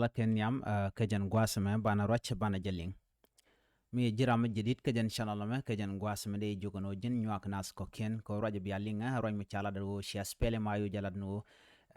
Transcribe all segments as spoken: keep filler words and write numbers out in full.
Lat kɛ nhiam, eh, kɛ jɛn gua̱a̱th ɛmɛ banɛ ruac banɛ jɛ liŋ. Mi ji̱ ram mi jadid kɛ jɛn channel ɛmɛ kɛ jɛn gua̱a̱th ɛmɛ dee jiök ɛn ɣöö ji̱n nyuak naath kɔ̱kiɛn kɛ ɣöö ruac bia liŋ, eh, ruac mi ca lat ɛn ɣöö ci SPLM IO jɛ lat ɛn ɣöö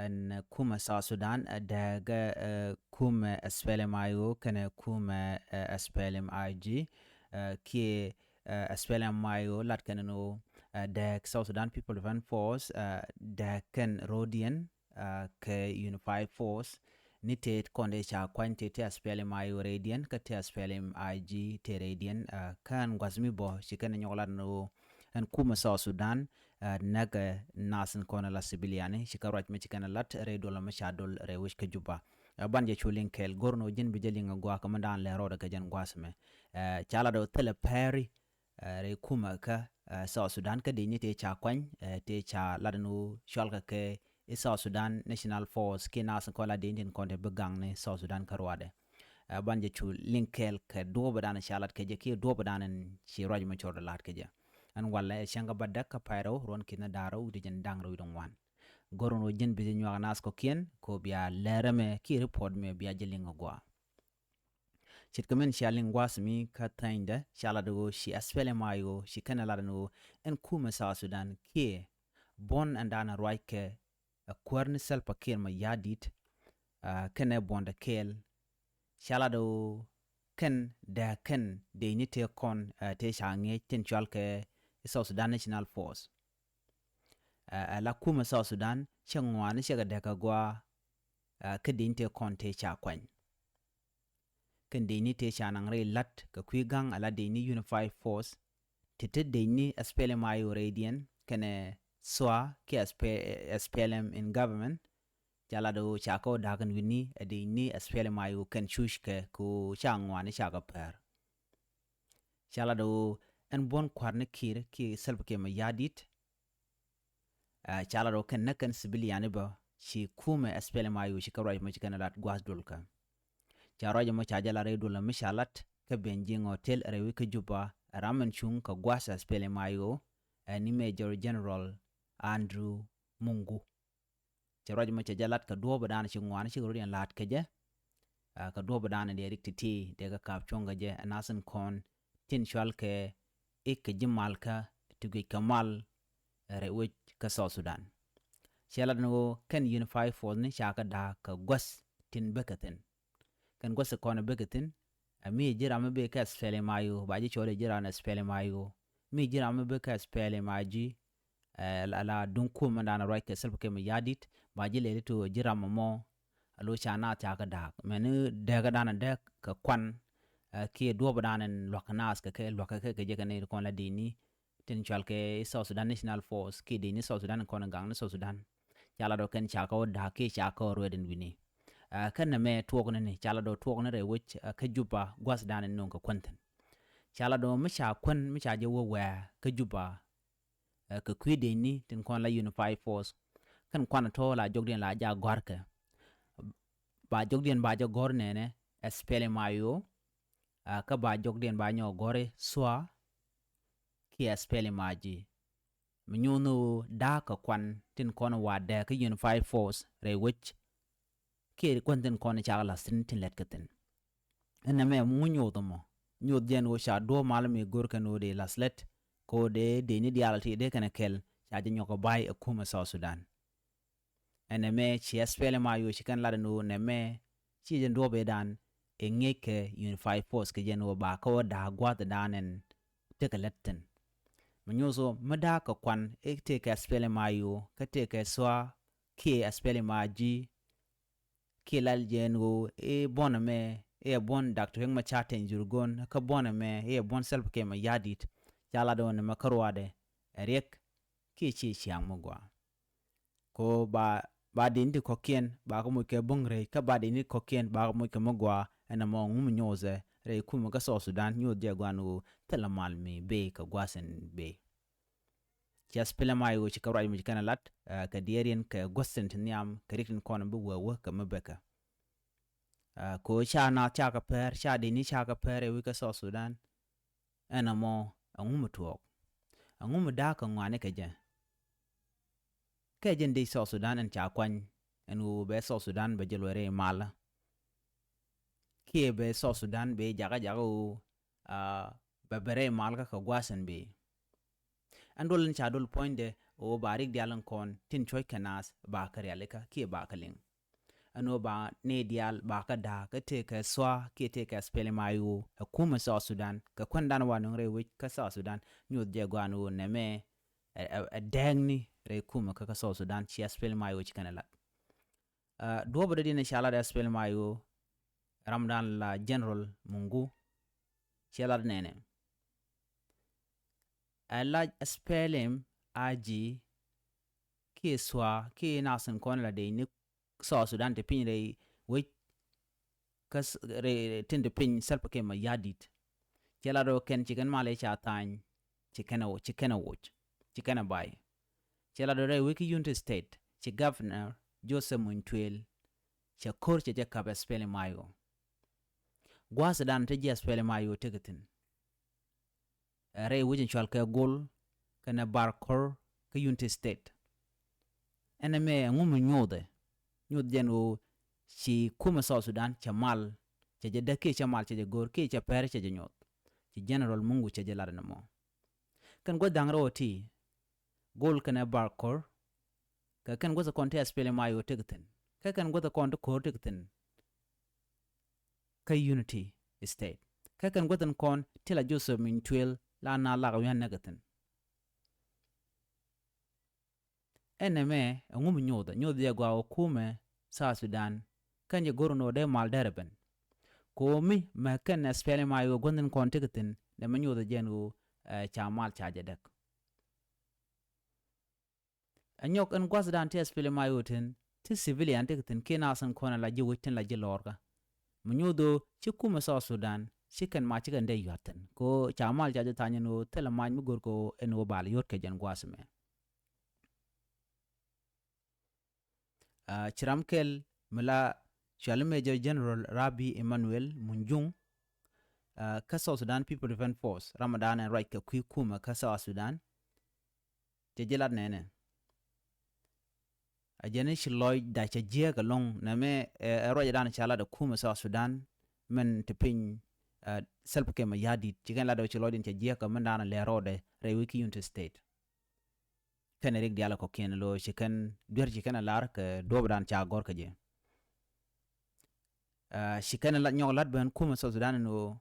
ɛn, eh, kumɛ South Sudan, eh, dääk, eh, kumɛ SPLM IO kɛnɛ kumɛ, eh, SPLM IG, eh, kiɛ, eh, SPLM IO lat kɛn ɛn ɣöö, eh, dääk South Sudan People Defense Force, eh, dääk kɛn ro̱diɛn, ah, kɛ Unified Force ni tëë kɔn dee ca kuany tëë tëë SPLM IO rɛydiɛn kä tëë SPLM IG tëë rɛydiɛn, ah, kä ɛn gua̱th mi bɔ ci kɛn nyɔk lat ni ɣöö ɛn kumɛ South Sudan, ah, näkɛ naath in kɔn la civilian ci kɛ ruac mi ci kɛn lat rɛy duɔl mi ca duɔl rɛy wec kä Juba. Ah, ban jɛ cu liŋ kɛɛl go̱r ni ɣöö ji̱n bi jɛ liŋ a gua̱a̱k mi daan lɛ rɔɔdɛ kɛ jɛn gua̱th mɛ. Ah, ca lat ɣöö thilɛ pɛri, eh, rɛy kumɛ kä, eh, South Sudan kä dec ni tëë ca kuany, eh, tëë ca lat ni ɣöö cual kɛ kɛ i̱ South Sudan National Force kiɛ naath in kɔn la dec ni tin kɔn te bi gaŋ ni South Sudan kä ruaadɛ. Eh, ban jɛ cu liŋ kɛɛl kɛ duɔ̱ɔ̱p dan ca lat kɛ jɛ kiɛ duɔ̱ɔ̱p dan in ci ruac mi cɔr dɛ lat kɛ jɛ. Ɛn walɛ ɛ cäŋ kä bädäk kä pay rɛw ruɔ̱n ki̱n ni da̱ŋ rɛw wi̱cdɛ jiɛn da̱ŋ rɛw wi̱cdɛ ŋuan. Go̱r ni ɣöö ji̱n bi jɛ nyuak naath kɔ̱kiɛn kɛ ɣöö bia lɛr ɛmɛ kiɛ report mɛ bia jɛ liŋ a gua̱a̱. Ce̱tkɛ min cia liŋ gua̱a̱th mi kä thänydɛ ca lat ɣöö ci SPLM IO ci kɛn ɛ lat ɛn ɣöö ɛn kumɛ South Sudan kiɛ buɔ̱n ɛn da̱a̱n ɛ ruac kɛ ɛ kuäär ni Salva Kiir Mayardit, ah, kɛnɛ buɔ̱ndɛ kɛɛl ca lat ɣöö kɛn dääk kɛn dec ni tëë kɔn, ah, tëë ca ŋi̱eec tin cual kɛ South Sudan National Force. Ah, ala kumɛ South Sudan cɛ ŋuani cɛ kɛ dääk kɛ gua̱a̱, ah, kä dec ni tëë kɔn tëë ca kuany. Kɛn dec ni tëë ca naŋ rɛy la̱t kɛ kui̱ ga̱ŋ ala dec ni Unified Force ti te dec ni SPLM IO rɛydiɛn kɛnɛ SSOA kiɛ SPLM in government. Ca lat ɣöö ca kɛ wä da̱a̱k ɛn wi̱ni ɛ dec ni SPLM IO kɛn cuc kɛ kɛ ɣöö ca ŋuani ca kɛ päär. Ca lat ɣöö ɛn buɔ̱n kua̱r ni Kiir kiɛ Salva Kiir Mayardit. Ah, ca lat ɣöö kɛn näk kɛn civilian i̱ bä ci kumɛ SPLM IO ci kä ruac mɔ ci kɛn lat gua̱a̱th duɔl kä. Ca ruac mɔ ca jɛ lat rɛy duɔl mi ca lat kä Benjing Hotel rɛy wec kä Juba, ram ɛn cuŋ kɛ gua̱a̱th SPLM IO, ɛn ni Major General Andrew Mungu. Ca ruac mɔ ca jɛ lat kɛ duɔ̱ɔ̱p dan ci ŋuan ci kɛ rut yɛn la̱a̱t kɛ jɛ. Ah, kɛ duɔ̱ɔ̱p dan dee rik ti̱ti̱ dee kɛ ka̱a̱p cuɔ̱ŋ kɛ jɛ ɛ nath in kɔn tin cual kɛ i̱ kɛ ji̱ mal kä ti guic kɛ mal rɛy wec kä South Sudan. Cɛ lat ni ɣöö kɛn Unified Force ni ca kɛ da̱a̱k kɛ guäth tin bekɛ thi̱n. Kɛn guäth kɔn bekɛ thi̱n, ɛ mi ji̱ ram mi bekɛ SPLM IO ba ji̱ cɔl i̱ ji̱ ram SPLM IO. Mi ji̱ ram mi bekɛ SPLM IG, eh, la, la duŋ kum mɛn da̱a̱n ruac kɛ Salva Kiir Mayardit ba ji̱ lɛli ti ɣöö ji̱ ram mɔ a lo̱c ca naath ca kɛ da̱a̱k. Mɛn ni dääk da̱a̱n dääk kɛ kuan, eh, kiɛ duɔ̱ɔ̱p da̱a̱n in lua̱k kɛ naath kɛ kɛ lua̱k kɛ kɛ kɛ jɛ kɛ ni kɔn la dec ni tin cual kɛ South Sudan National Force kiɛ dec ni South Sudan kɔn gaŋ ni South Sudan. Ca la dɔ̱ kɛn ca kɛ wä da̱a̱k kiɛ ca kɛ wä ruɛt in wi̱ni. Eh, kɛn nɛ mɛ tuɔɔk ni ni ca la dɔ̱ tuɔɔk ni rɛy wec, eh, kä Juba gua̱th da̱a̱n in nuŋ kɛ kuän thi̱n. Ca la dɔ̱ mi ca kuän mi ca jɛ wä wɛɛ kä Juba, eh, kɛ kui̱ dec ni tin kɔn la Unified Force. Kɛn kuan tɔ̱ la jɔkdiɛn la ja gɔ̱a̱rkɛ. Ba jɔkdiɛn ba jɛ gɔ̱r nɛnɛ SPLM IO, ah, kä ba jɔkdiɛn ba nyɔk gɔ̱ri SSOA kiɛ SPLM IG. Mi nyuuth ni ɣöö da̱a̱k kɛ kuan tin kɔn wa dääk kä Unified Force rɛy wec kiɛ kuan tin kɔn cak la̱th thi̱n tin lɛt kɛ thi̱n. Ɛn nɛmɛ ŋu nyuuth ɛmɔ? Nyuuth jɛn ɣöö ca duɔ̱ɔ̱p mal mi go̱r kɛn ɣöö dee la̱th lɛt kɛ ɣöö dee dec ni diaal ti dee kɛn ɛ kɛl ca jɛ nyɔk ɛ ba̱a̱y ɛ kumɛ South Sudan. Ɛn nɛmɛ ci SPLM IO ci kɛn lat ɛn ɣöö nɛmɛ ci jɛn duɔ̱ɔ̱p ëëdan ɛ ŋi̱eec kɛ Unified Force kɛ jɛn ɣöö ba kä wä da̱a̱k gua̱a̱th ëëdan ɛn tekɛ lät thi̱n. Mi nyuuth ɣöö mi da̱a̱k kɛ kuan i̱ tëëkɛ SPLM IO kä tëëkɛ SSOA kiɛ SPLM IG kiɛ lal jɛn ɣöö i̱ buɔ̱n ɛmɛ i̱ ɛ buɔ̱n Doctor Riek Machar Teny Dhurgon kä buɔ̱n ɛmɛ i̱ ɛ buɔ̱n Salva Kiir Mayardit. Ca lat ɣöö nɛmɛ kä ruaadɛ ɛ riɛk kiɛ ciɛ ciaŋ mi gɔaa. Ko ba, ba dec ni ti kɔ̱kiɛn ba kɛ moc kɛ bo̱ŋ rɛy kä ba dec ni ti kɔ̱kiɛn ba kɛ moc kɛ mi gɔaa. Ɛn ɛmɔ ŋu mi nyuuthɛ rɛy kumɛ kä South Sudan nyuuth jɛ gua̱n ɣöö thilɛ mal mi bëë kɛ gua̱a̱th in bëë. Ci SPLM IO ci kɛ ruac mi ci kɛn ɛ lat, eh, kɛ diɛɛriɛn kɛ gua̱th in ti nhiam kɛ riɛk tin kɔn bi wee wee kɛ mi bekɛ. Eh, ko ca naath ca kɛ pɛr ca dec ni ca kɛ pɛr rɛy wec kä South Sudan. Ɛn ɛmɔ ɛŋu mi tuɔɔk? Ɛŋu mi da̱a̱k kɛ ŋɔaani kɛ jɛ? Kɛ jɛn dec South Sudan ɛn ca kuany ɛn ɣöö bɛ South Sudan bɛ jɛ luɔc rɛy malä. kiɛ bɛ South Sudan bɛ jakä jakä ɣöö bɛ bɛ rɛy malkä kɛ gua̱a̱th ɛn bɛ. Ɛn duɔl in ca duɔl puɔ̱nydɛ ɣöö ba rik diaal in kɔn tin cuɔ̱c kɛ naath ba kä rialikä kiɛ ba kä liŋ. Ɛn ɣöö ba ni diaal ba kä da̱a̱k kä tëëkɛ SSOA kiɛ tëëkɛ SPLM-IO ɛ kumɛ South Sudan kɛ kuändan wa nöŋ rɛy wec kä South Sudan nyuɔth jɛ gɔaa ɛn ɣöö nɛmɛ ɛ dɛɛkni rɛy kumɛ kä kä South Sudan ci SPLM-IO ci kɛn ɛ lat. Duɔ̱ɔ̱p dɔ̱diɛn ca lat SPLM-IO ramdan la General Mungu cɛ lat nɛnɛ. Ɛ lac SPLM-IG kiɛ SSOA kiɛ nasin kɔn la dee ni South Sudan ti piny rɛy wec kä tin ti piny Salva Kiir Mayardit. Cɛ lat rɔ kɛn ci kɛn mal ca thany ci kɛn a woc ci kɛn a bay. Cɛ lat rɔ rɛy wec kä Unity State ci Governor Joseph Mony Tuel cɛ ko̱r cɛ jɛ kap SPLM-IO. Gua̱a̱th dan te ji̱ SPLM-IO tekɛ thi̱n. Ɛ rɛy wec in cual kɛ Gol kɛnɛ Barkor kä Unity State. Ɛn ɛmɛ ɛŋu mi nyuuthɛ nyuuth jɛn ɣöö ci kumɛ South Sudan cɛ mal cɛ jɛ däk kiɛ cɛ mal cɛ jɛ go̱o̱r kiɛ cɛ pɛr cɛ jɛ nyuɔth. Ci General Mungu cɛ jɛ lat ɛn ɛmɔ. Kɛn gua̱th da̱ŋ rɛw ɛ ti Gol kɛnɛ Barkor kɛ kɛn gua̱th kɔn ti SPLM-IO tekɛ thi̱n kɛ kɛn gua̱th kɔn ti ko̱r tekɛ thi̱n kä Unity State. Kä kɛn guäthin kɔn ti la Joseph Mony Tuel la na lak wi̱i̱ näk thi̱n. Ɛn ɛmɛ ɛŋu mi nyuuthɛ nyuuth jɛ gɔaa ɣöö kumɛ South Sudan kɛn jɛ go̱r ni ɣöö dee mal derɛ ben. Ko̱o̱mi mɛ kɛn SPLM-IO guäthin kɔn ti kɛ thi̱n nɛ mɛ nyuuthɛ jɛn ɣöö ca mal ca jɛ däk. Ɛ nyɔk ɛn gua̱thdan ti SPLM-IO tin ti civilian ti kɛ thi̱n kiɛ nasin kɔn ɛ la ji̱ wec tin la ji̱ lɔɔrkä. Mi nyuuth ɣöö ci kumɛ South Sudan ci kɛn mac ci kɛn dee yua̱t thi̱n kɛ ɣöö ca mal ca jɛ thany ɛn ɣöö thilɛ mac mi go̱r kɛ ɣöö ɛn ɣöö bal yot kɛ jɛn gua̱a̱th ɛmɛ. Ci ram kɛl mi la cuali Major General Rabi Emmanuel Munjung kä South Sudan People Defense Force, ram mi da̱a̱n ɛn ruac kɛ kui̱ kumɛ kä South Sudan. Cɛ ji̱ lat nɛnɛ. A jɛn i̱ ci lɔcda cɛ jiääk ɛlɔ̱ŋ nɛmɛ ɛ ruacdan ca lat ɛ kumɛ South Sudan min ti piny Salva Kiir Mayardit ci kɛn lat ɛ ci lɔcdin cɛ jiääk ɛ min da̱a̱n lɛ rɔɔdɛ rɛy wec kä Unity State. Kɛn rik diaal kɔkiɛn lo ci kɛn duer ci kɛn lar kɛ duɔpdan ca gɔr kɛ jɛ. Ci kɛn la nyɔk lat ben kumɛ South Sudan ni ɣöö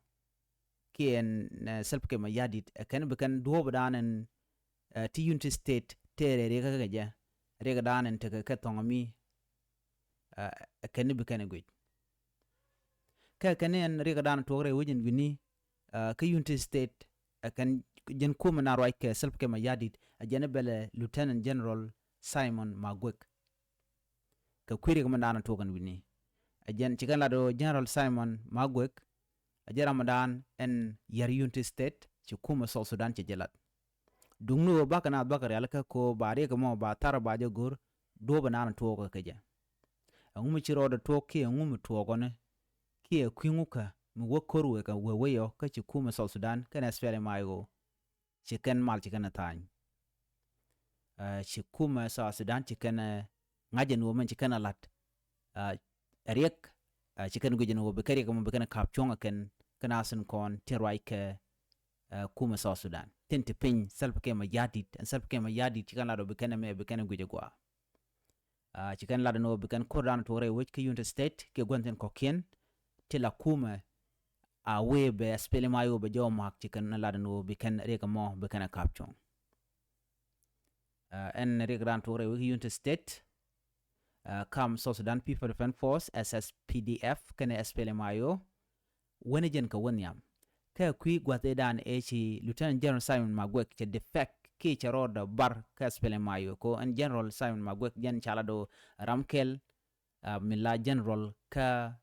kiɛ ɛn Salva Kiir Mayardit ɛ kɛn bi kɛn duɔpdan ɛn ti Unity State tëërɛ riɛkä kɛ jɛ riɛkdan ɛn tekɛ kɛ thɔŋ mi ɛ kɛn bi kɛn guic. Kɛ kɛn ɛn riɛkdan tuɔk rɛy wec in wi̱ni kä Unity State ɛ kɛn jɛn kumɛ na ruac kɛ Salva Kiir Mayardit ɛ jɛn bɛlɛ Lieutenant General Simon Magwek. Kɛ kui̱ riɛk mi da̱a̱n tuɔk ɛn wi̱ni ɛ jɛn ci kɛn lat ɣöö General Simon Magwek ɛ jɛn ram mi da̱a̱n ɛn yär Unity State ci kumɛ South Sudan cɛ jɛ lat. Duŋni ɣöö bakɛ naath bakɛ rialikä kɛ ɣöö ba riɛk ɛmɔ ba thar ba jɛ go̱r duɔ̱ɔ̱p ɛn an tuɔɔkä kɛ jɛ. Ɛŋu mi ci rɔɔdɛ tuɔɔk kiɛ ɛŋu mi tuɔɔkɔni kiɛ kui̱ ŋukä mi wä ko̱r wëë kɛ wee weyɔ kä ci kumɛ South Sudan kɛn SPLM-IO ci kɛn mal ci kɛn ɛ tha̱a̱ny. Ci kumɛ South Sudan ci kɛn ɛ ŋa̱c ɛn ɣöö mɛn ci kɛn ɛ la̱t ɛ riɛk ci kɛn guic ɛn ɣöö bi kɛ riɛk ɛmɔ bi kɛn ɛ ka̱p cuɔ̱ŋ ɛ kɛn kɛn a thi̱n kɔn tin ruac kɛ kumɛ South Sudan tin ti piny Salva Kiir Mayardit ɛn Salva Kiir Mayardit ci kɛn lat ɣöö bi kɛn ɛmɛ bi kɛn ɛ guic ɛ gɔaa. Ci kɛn lat ɛn ɣöö bi kɛn ko̱rdan tuɔk rɛy wec kä Unity State kiɛ gua̱n thi̱n kɔ̱kiɛn ti la kumɛ a wee bɛ SPLM-IO bɛ jɔw ma̱a̱k ci kɛn lat ɛn ɣöö bi kɛn riɛk ɛmɔ bi kɛn ɛ ka̱p cuɔ̱ŋ. Ɛn riɛkdan tuɔk rɛy wec kä Unity State kam South Sudan People Defense Force, SSPDF, kɛnɛ SPLM-IO. Wen jɛn kɛ wen nhiam kɛ kui̱ gua̱th ëëdan ëë ci Lieutenant General Simon Magwek cɛ defect kiɛ cɛ rɔɔdɛ bar kä SPLM-IO kɛ ɣöö ɛn General Simon Magwek jɛn ca lat ɣöö ram kɛl mi la General kä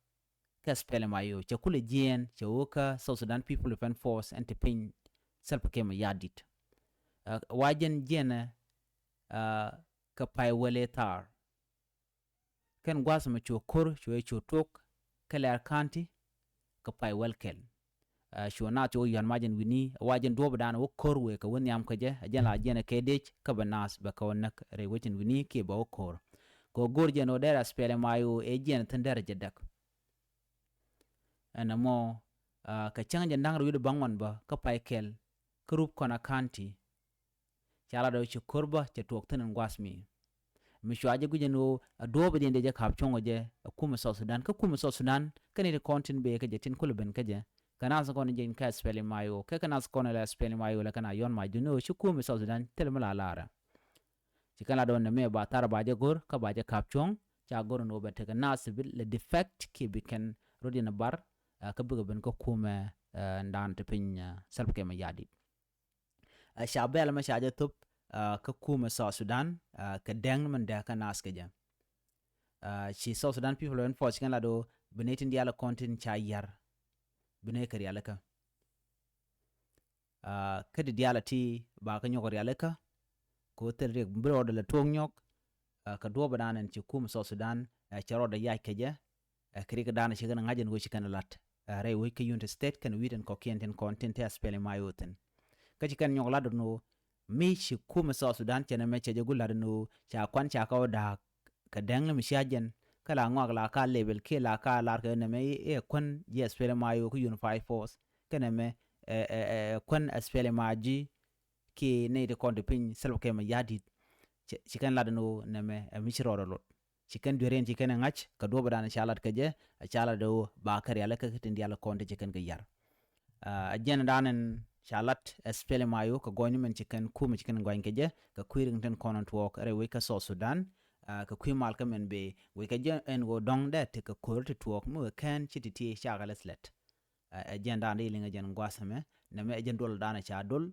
kä SPLM-IO cɛ kulɛ jiɛɛn cɛ wä kä South Sudan People Defense Force ɛn ti piny Salva Kiir Mayardit. Wa jɛn jiɛɛnɛ kä pay wälɛ thaar. Kɛn gua̱a̱th mɛ cuɛ ko̱r cuɛ cuɛ tuɔk kä Lɛɛr County kä pay wäl kɛl. Cuɛ naath cuɛ wä yuan mac ɛn wi̱ni wa jɛn duɔ̱ɔ̱pdan wä ko̱r wëë kɛ wä nhiam kä jɛ a jɛn la jiɛn ɛ kɛ dec kä bɛ naath bɛ kɛ wä näk rɛy wec ɛn wi̱ni kiɛ bɛ wä ko̱r. Kɛ wä go̱r jɛn wä dɛr SPLM-IO ɛ jiɛn thi̱n dɛr jɛ däk. Ɛn ɛmɔ kɛ cäŋ jɛ da̱ŋ rɛw wi̱cdɛ bäŋuan bä kä pay kɛl kä Rubkona County. Ca lat ɣöö ci ko̱r bä cɛ tuɔɔk thi̱n ɛn gua̱a̱th mi. Mi cua jɛ gui̱c ɛn ɣöö a duɔ̱ɔ̱p jɛ in dee jɛ ka̱p cuɔ̱ŋ ɔ jɛ ɛ kumɛ South Sudan kä kumɛ South Sudan kä ni ti kɔn tin bëë kä jɛ tin kulɛ ben kä jɛ. Kɛ nath kɔn jɛ in kä SPLM-IO kɛ kɛ nath kɔn lɛ SPLM-IO lɛ kɛn a yɔ̱n mac jɛ ni ɣöö ci kumɛ South Sudan thil mi la laarɛ. Ci kɛn la dɔ̱ŋ nɛmɛ ba thar ba jɛ go̱r kä ba jɛ ka̱p cuɔ̱ŋ ca go̱r ni wä bɛ tekɛ nath bi lɛ defect kiɛ bi kɛn rot yɛn bar kä bikɛ ben kä kumɛ ɛn dan ti piny Salva Kiir Mayardit. Ca bɛl mɛ ca jɛ thop kä kumɛ South Sudan kɛ dɛŋ ni mɛn dɛk kä nath kɛ jɛ. Ci South Sudan People Defense Force ci kɛn la dɔ̱ŋ bi nɛ tin diaal kɔn tin ca yar bi nɛ kɛ rialikä. Kä di diaal a ti ba kä nyɔk rialikä. Ko thil riɛk bi rɔɔdɛ la tuɔk nyɔk kɛ duɔɔpɛ dan ɛn ci kumɛ South Sudan cɛ rɔɔdɛ yac kɛ jɛ. Kɛ riɛk dan ci kɛn ŋa̱c ɛn wec ci kɛn lat rɛy wec kä Unity State kɛn wi̱i̱ tin kɔ̱kiɛn tin kɔn tin te SPLM-IO thin. Kä ci kɛn nyɔk lat ɛn ɣöö mi ci kumɛ South Sudan cɛ nɛmɛ cɛ jɛ guic lat ɛn ɣöö ca kuan ca kä wä da̱a̱k kɛ dɛŋ ni mi cia jɛn kä la ŋɔak la ka level kiɛ la ka lar kɛ nɛmɛ i̱ ɛ kuän ji̱ SPLM-IO kä Unified Force kɛ nɛmɛ ɛ kuän SPLM-IG kiɛ nɛy ti kɔn ti piny Salva Kiir Mayardit. Ci kɛn lat ɛn ɣöö nɛmɛ ɛ mi ci rɔɔdɛ lot ci kɛn dueriɛn ci kɛn ɛ ŋa̱c kɛ duɔ̱ɔ̱pɛ dan ca lat kɛ jɛ. Ca lat ɛ ɣöö ba kɛ rialikä kä tin diaal kɔn ti ci kɛn kɛ yar. Ɛ jɛn dan ɛn ca lat SPLM-IO kɛ gɔny ni mɛn ci kɛn kumɛ ci kɛn gɔny kɛ jɛ kɛ kui̱ riɛk tin kɔn tuɔɔk rɛy wec kä South Sudan. Kɛ kui̱ mal kä mɛn bëë wec kɛ jɛ ɛn ɣöö dɔ̱ŋ dee tekɛ ko̱r ti tuɔɔk mi wee kɛn ci ti ti ca kɛ lɛth lɛt. Ɛ jɛn dan dee liŋ ɛ jɛn gua̱a̱th ɛmɛ nɛmɛ ɛ jɛn duɔl dan ɛ ca duɔl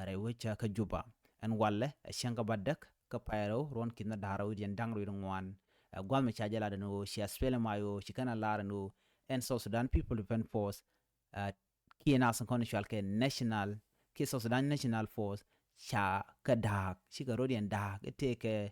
rɛy wec kä Juba. Ɛn walɛ ɛ cäŋ kä bädäk kä pay rɛw ruɔ̱n ki̱n da̱ŋ rɛw wi̱cdɛ da̱ŋ rɛw wi̱cdɛ ŋuan. Ɛ gua̱a̱th mɛ ca jɛ lat ɛn ɣöö ci SPLM-IO ci kɛn a lar ɛn ɣöö ɛn South Sudan People Defense Force kiɛ nath kɔn cual kɛ national kiɛ South Sudan National Force ca kɛ da̱a̱k cikɛ rɔ̱diɛn da̱a̱k i̱ tëëkɛ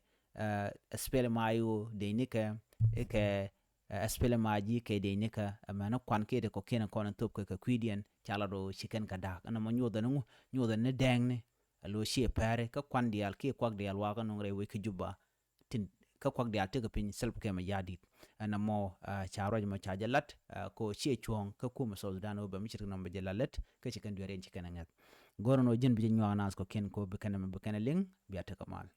SPLM-IO dee nikɛ ikɛ SPLM-IG kɛ dee nikɛ. Ɛmɛn kuan kiɛ ti kɔ̱kiɛn kɔn in thop kɛ kɛ kui̱diɛn ca lat ɣöö ci kɛn kɛ da̱a̱k ɛn ɛmɔ nyuɔthɛ ni ŋu nyuɔthɛ ni dɛɛŋni. Ɛ lo̱ ciɛ pɛri kä kuan diaal kiɛ kuak diaal wakä nuŋ rɛy wec kä Juba. Tin kä kuak diaal tekɛ piny Salva Kiir Mayardit. Ɛn ɛmɔ ca ruac mɔ ca jɛ lat ko ciɛ cuɔ̱ɔ̱ŋ kä kumɛ South Sudan wä bɛ mi ci rik nɔm bɛ jɛ la lät kä ci kɛn dueeriɛn ci kɛn ɛ ŋɛth. Go̱rɛ nɔ ji̱n bi jɛ nyuak naath kɔ kiɛn ko bi kɛn ɛmɛ bi kɛn ɛ liŋ bia tekɛ mal.